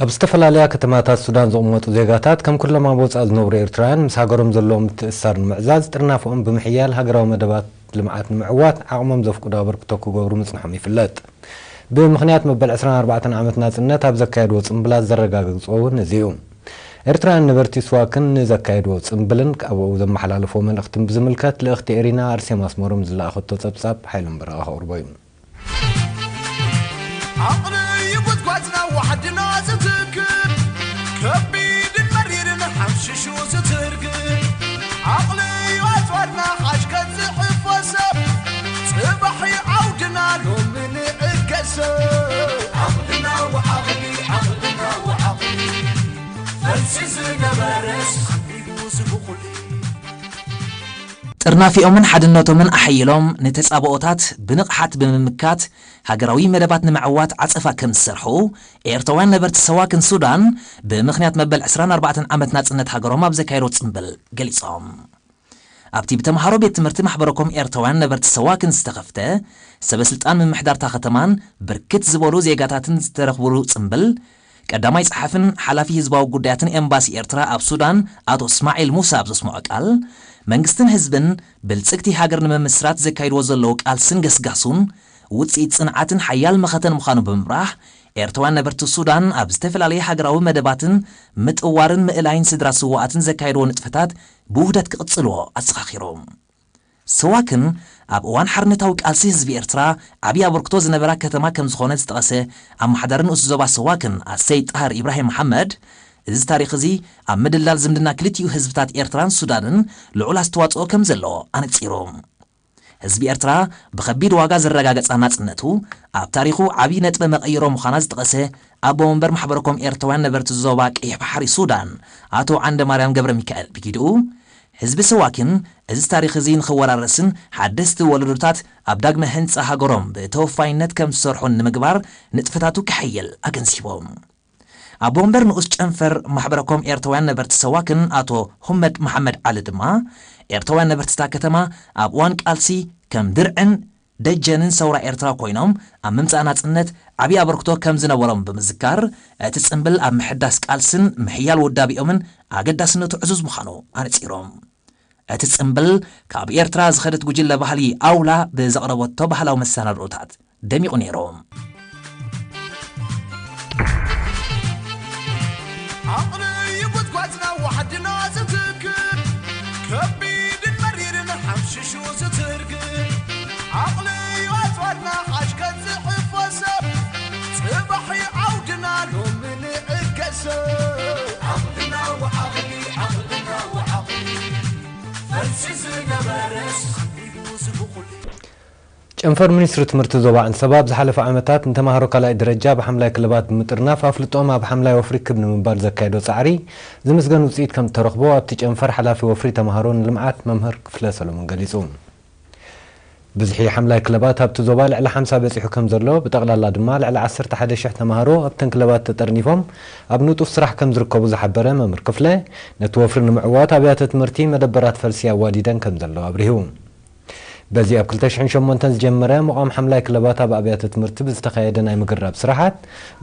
ኣብ ዝተፈላለያ ከተማታት ሱዳን ዝቕመጡ ዜጋታት፣ ከም ኩሎም ኣብ ወጻኢ ዝነብሩ ኤርትራውያን፣ ምስ ሃገሮም ዘለዎም ምትእስሳር ንምዕዛዝ፣ ጥርናፈኦም ብምሕያል፣ ሃገራዊ መደባት ልምዓት ንምዕዋት ዓቕሞም ዘፍቅዶ ኣበርክቶ ክገብሩ ምጽንሖም ይፍለጥ። ብምኽንያት መበል ዕስራን ኣርባዕተን ዓመት ናጽነት ኣብ ዘካየድዎ ጽምብላት ዘረጋገጽዎ እውን እዚ እዩ። ኤርትራውያን ነበርቲ ስዋክን ንዘካየድዎ ጽምብልን ኣብኡ ዘመሓላለፍዎ መልእኽትን ብዝምልከት፣ ልእኽቲ ኤሪና ኣርሴማ ኣስመሮም ዝለኣኸቶ ጸብጻብ ሓይሎም በረቐ ከቕርቦ እዩ። ዓቕሊ እዩ ጉድጓድና ዋሕድና ዝትክል፣ ከቢድን መሪርን ሓምሽሹ ዝትርግል። ዓቕሊ እዩ ኣጽዋርና ሓሽከት ዝሕፎ ሰብ፣ ጽባሕ እዩ ዓውድና ሎሚ ንዕገሰ። ዓቕልና ወዓቕሊ፣ ዓቕልና ወዓቕሊ፣ ፈልሲ ዝነበረስ ሓቢቡ ዝብኹል። ጥርናፊኦምን ሓድነቶምን ኣሐይሎም፣ ንተጻብኦታት ብንቕሓት ብምምካት፣ ሃገራዊ መደባት ንምዕዋት ዓጸፋ ከም ዝሰርሑ፣ ኤርትራውያን ነበርቲ ሰዋክን ሱዳን፣ ብምኽንያት መበል ዕስራን ኣርባዕተን ዓመት ናጽነት ሃገሮም ኣብ ዘካየዶ ጽምብል ገሊጾም። ኣብቲ ብተምሃሮ ቤት ትምህርቲ ማሕበረኮም ኤርትራውያን ነበርቲ ሰዋክን ዝተኸፍተ፣ ሰበ ስልጣን ምምሕዳርታ ከተማን ብርክት ዝበሉ ዜጋታትን ዝተረኽቡሉ ጽምብል፣ ቀዳማይ ጸሓፍን ሓላፊ ህዝባዊ ጉዳያትን ኤምባሲ ኤርትራ ኣብ ሱዳን ኣቶ እስማዒል ሙሳ ኣብ ዘስምዖ ቃል፣ መንግስትን ህዝብን ብልጽግቲ ሃገር ንምምስራት ዘካይድዎ ዘለዉ ቃልስን ገስጋሱን ውጽኢት ጽንዓትን ሓያል መኸተን ምዃኑ ብምብራህ፣ ኤርትራውያን ነበርቲ ሱዳን ኣብ ዝተፈላለየ ሃገራዊ መደባትን ምጥዋርን ምእላይን ስድራ ስዋኣትን ዘካየድዎ ንጥፈታት ብውህደት ክቕጽልዎ ኣዘኻኺሮም። ሰዋክን ኣብ እዋን ሓርነታዊ ቃልሲ ህዝቢ ኤርትራ ዓብዪ ኣበርክቶ ዝነበራ ከተማ ከም ዝኾነ ዝጠቐሰ ኣመሓዳሪ ንኡስ ዞባ ሰዋክን ኣሰይ ጣህር ኢብራሂም መሓመድ፣ እዚ ታሪኽ እዚ ኣብ ምድልዳል ዝምድና ክልቲኡ ህዝብታት ኤርትራን ሱዳንን ልዑል ኣስተዋጽኦ ከም ዘለዎ ኣነጺሩ። ህዝቢ ኤርትራ ብኸቢድ ዋጋ ዘረጋገጻ ናጽነቱ ኣብ ታሪኹ ዓብዪ ነጥበ መቐይሮ ምዃና ዝጠቐሰ ኣቦ ወንበር ማሕበረኮም ኤርትራውያን ነበርቲ ዞባ ቀይሕ ባሕሪ ሱዳን ኣቶ ዓንደ ማርያም ገብረ ሚካኤል ብጊድኡ፣ ህዝቢ ሰዋኪን እዚ ታሪኽ እዚ ንኽወራረስን ሓደስቲ ወለዶታት ኣብ ዳግመ ህንጻ ሃገሮም ብተወፋይነት ከም ዝሰርሑን ንምግባር ንጥፈታቱ ከሐይል ኣገንዚቦም። ኣቦ ወንበር ንኡስ ጨንፈር ማሕበረኮም ኤርትራውያን ነበርቲ ሰዋክን ኣቶ ሁመድ መሓመድ ዓሊ ድማ፣ ኤርትራውያን ነበርቲ እታ ከተማ ኣብ እዋን ቃልሲ ከም ድርዕን ደጀንን ሰውራ ኤርትራ ኮይኖም ኣብ ምምጻእ ናጽነት ዓብዪ ኣበርክቶ ከም ዝነበሮም ብምዝካር፣ እቲ ጽምብል ኣብ ምሕዳስ ቃልስን ምሕያል ውዳቤኦምን ኣገዳስነቱ ዕዙዝ ምዃኑ ኣነጺሮም። እቲ ጽምብል ካብ ኤርትራ ዝኸደት ጉጅለ ባህሊ ኣውላ ብዘቕረበቶ ባህላዊ መሰናድኦታት ደሚቑ ነይሩ። ዓቕሊ እዩ ጉድጓድና ዋሕድና ዝትክል፣ ከቢድን መሪርን ሓምሽሹ ዝትርግል። ዓቕሊ እዩ ኣጽዋርና ሓሽከት ዝሕፎ ሰብ፣ ጽባሕ እዩ ዓውድና ሎሚ ንዕገሰ። ዓቕልና ወዓቕሊ፣ ዓቕልና ወዓቕሊ፣ ፈልሲ ዝነበረስ ሓቢቡ ዝብኹል። ጨንፈር ሚኒስትሪ ትምህርቲ ዞባ ዓንሰባ ኣብ ዝሓለፈ ዓመታት ንተምሃሮ ካልኣይ ደረጃ ብሓምላይ ክለባት ብምጥርናፍ ኣፍልጦም ኣብ ሓምላይ ወፍሪ ክብ ንምባል ዘካየዶ ጻዕሪ ዝምስገን ውጽኢት ከም እተረኽቦ ኣብቲ ጨንፈር ሓላፊ ወፍሪ ተምሃሮ ንልምዓት መምህር ክፍለ ሰሎሞን ገሊጹ። ብዝሒ ሓምላይ ክለባት ኣብቲ ዞባ ልዕሊ ሓምሳ በጺሑ ከም ዘሎ፣ ብጠቕላላ ድማ ልዕሊ ዓሰርተ ሓደ ሽሕ ተምሃሮ ኣብተን ክለባት ተጠርኒፎም ኣብ ንጡፍ ስራሕ ከም ዝርከቡ ዝሓበረ መምህር ክፍለ፣ ነቲ ወፍሪ ንምዕዋት ኣብያተ ትምህርቲ መደበራት ፈልሲ ኣዋዲደን ከም ዘለዋ ኣብሪሁ። በዚ ኣብ ክልተ ሽሕን ሸሞንተን ዝጀመረ ምቋም ሓምላይ ክለባት ኣብ ኣብያተ ትምህርቲ ብዝተኻየደ ናይ ምግራብ ስራሓት፣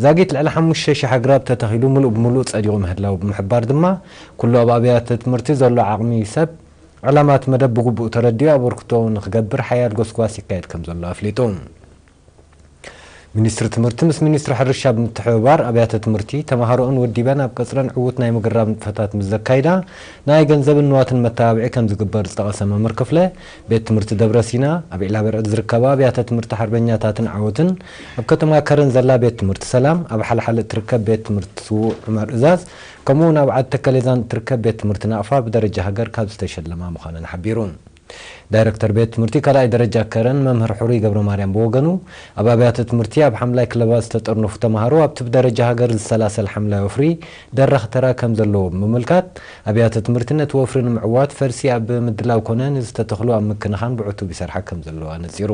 ዛጊት ልዕሊ ሓሙሽተ ሽሕ ኣግራብ ተተኺሉ ምሉእ ብምሉእ ጸዲቑ ምህላው ብምሕባር ድማ፣ ኩሉ ኣብ ኣብያተ ትምህርቲ ዘሎ ዓቕሚ ሰብ ዕላማት መደብ ብግቡእ ተረዲኡ ኣበርክቶ ንኽገብር ሓያል ጎስጓስ ይካየድ ከም ዘሎ ኣፍሊጡ። ሚኒስትሪ ትምህርቲ ምስ ሚኒስትሪ ሕርሻ ብምትሕብባር ኣብያተ ትምህርቲ ተምሃሮኦን ወዲበን ኣብ ቀጽረን ዕዉት ናይ ምግራብ ንጥፈታት ምስ ዘካይዳ ናይ ገንዘብን ንዋትን መተባብዒ ከም ዝግበር ዝጠቐሰ መምህር ክፍለ፣ ቤት ትምህርቲ ደብረ ሲና፣ ኣብ ዒላበርዕድ ዝርከባ ኣብያተ ትምህርቲ ሓርበኛታትን ዓወትን፣ ኣብ ከተማ ከረን ዘላ ቤት ትምህርቲ ሰላም፣ ኣብ ሓልሓል እትርከብ ቤት ትምህርቲ ስዉእ ዑመር እዛዝ፣ ከምኡ እውን ኣብ ዓዲ ተከሌዛን እትርከብ ቤት ትምህርቲ ናቕፋ ብደረጃ ሃገር ካብ ዝተሸለማ ምዃነን ሓቢሩ። ዳይረክተር ቤት ትምህርቲ ካልኣይ ደረጃ ከረን መምህር ሕሩይ ገብረ ማርያም ብወገኑ፣ ኣብ ኣብያተ ትምህርቲ ኣብ ሓምላይ ክለባት ዝተጠርነፉ ተምሃሮ ኣብቲ ብደረጃ ሃገር ዝሰላሰል ሓምላይ ወፍሪ ደራኺ ተራ ከም ዘለዎ ብምምልካት፣ ኣብያተ ትምህርቲ ነቲ ወፍሪ ንምዕዋት ፈልሲ ኣብ ምድላው ኮነ ንዝተተኽሉ ኣብ ምክንኻን ብዕቱብ ይሰርሓ ከም ዘለዋ ኣነጺሩ።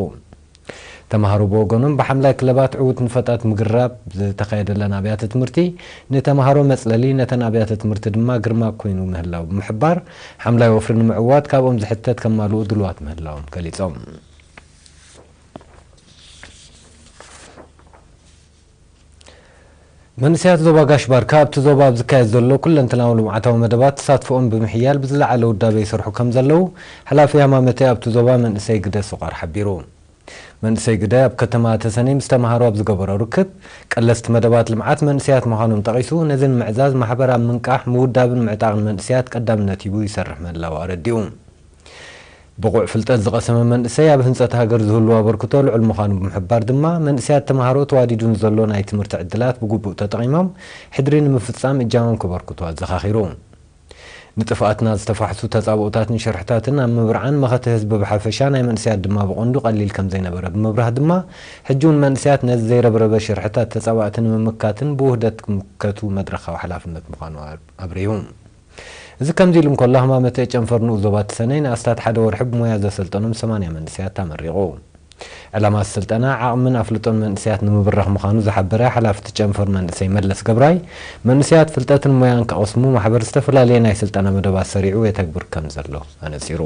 ተምሃሮ ብወገኖም ብሓምላይ ክለባት ዕዉት ንፈጣት ምግራብ ዝተኻየደለን ኣብያተ ትምህርቲ ንተምሃሮ መጽለሊ፣ ነተን ኣብያተ ትምህርቲ ድማ ግርማ ኮይኑ ምህላው ብምሕባር፣ ሓምላይ ወፍሪ ንምዕዋት ካብኦም ዝሕተት ከማልኡ ድልዋት ምህላዎም ገሊጾም። መንእሰያት ዞባ ጋሽ ባርካ ኣብቲ ዞባ ኣብ ዝካየድ ዘሎ ኩለንትናዊ ልምዓታዊ መደባት ተሳትፎኦም ብምሕያል ብዝለዓለ ውዳበ ይሰርሑ ከም ዘለዉ ሓላፊ ሃማመተ ኣብቲ ዞባ መንእሰይ ግደ ሶቓር ሓቢሩ። መንእሰይ ግደ ኣብ ከተማ ተሰነይ ምስ ተምሃሮ ኣብ ዝገበሮ ርክብ፣ ቀለስቲ መደባት ልምዓት መንእሰያት ምዃኖም ጠቒሱ፣ ነዚ ንምዕዛዝ ማሕበር ኣብ ምንቃሕ፣ ምውዳብን ምዕጣቕን መንእሰያት ቀዳምነት ሂቡ ይሰርሕ ምህላዉ ኣረዲኡ። ብቑዕ ፍልጠት ዝቐሰመ መንእሰይ ኣብ ህንጸት ሃገር ዝህልዎ ኣበርክቶ ልዑል ምዃኑ ብምሕባር ድማ፣ መንእሰያት ተምሃሮ ተዋዲዱ ንዘሎ ናይ ትምህርቲ ዕድላት ብግቡእ ተጠቒሞም ሕድሪ ንምፍጻም እጃሞም ከበርክቱ ኣዘኻኺሩ። ንጥፍኣትና ዝተፋሕሱ ተጻብኦታትን ሽርሕታትን ኣብ ምብርዓን መኸተ ህዝቢ ብሓፈሻ ናይ መንእሰያት ድማ ብቐንዱ ቀሊል ከም ዘይነበረ ብምብራህ ድማ፣ ሕጂ እውን መንእሰያት ነዚ ዘይረብረበ ሽርሕታት ተጻባእቲ ንምምካትን ብውህደት ክምከቱ መድረኻዊ ሓላፍነት ምዃኑ ኣብሪሁ። እዚ ከምዚ ኢሉ እንከሎ፣ ህማመተ ጨንፈር ንኡስ ዞባ ተሰነይ ንኣስታት ሓደ ወርሒ ብሞያ ዘሰልጠኖም ሰማንያ መንእሰያት ኣመሪቑ። ዕላማ ስልጠና ዓቕምን ኣፍልጦን መንእሰያት ንምብራኽ ምዃኑ ዝሓበረ ሓላፊ እቲ ጨንፈር መንእሰይ መለስ ገብራይ፣ መንእሰያት ፍልጠትን ሞያን ክቐስሙ ማሕበር ዝተፈላለየ ናይ ስልጠና መደባት ሰሪዑ የተግብር ከም ዘሎ ኣነጺሩ።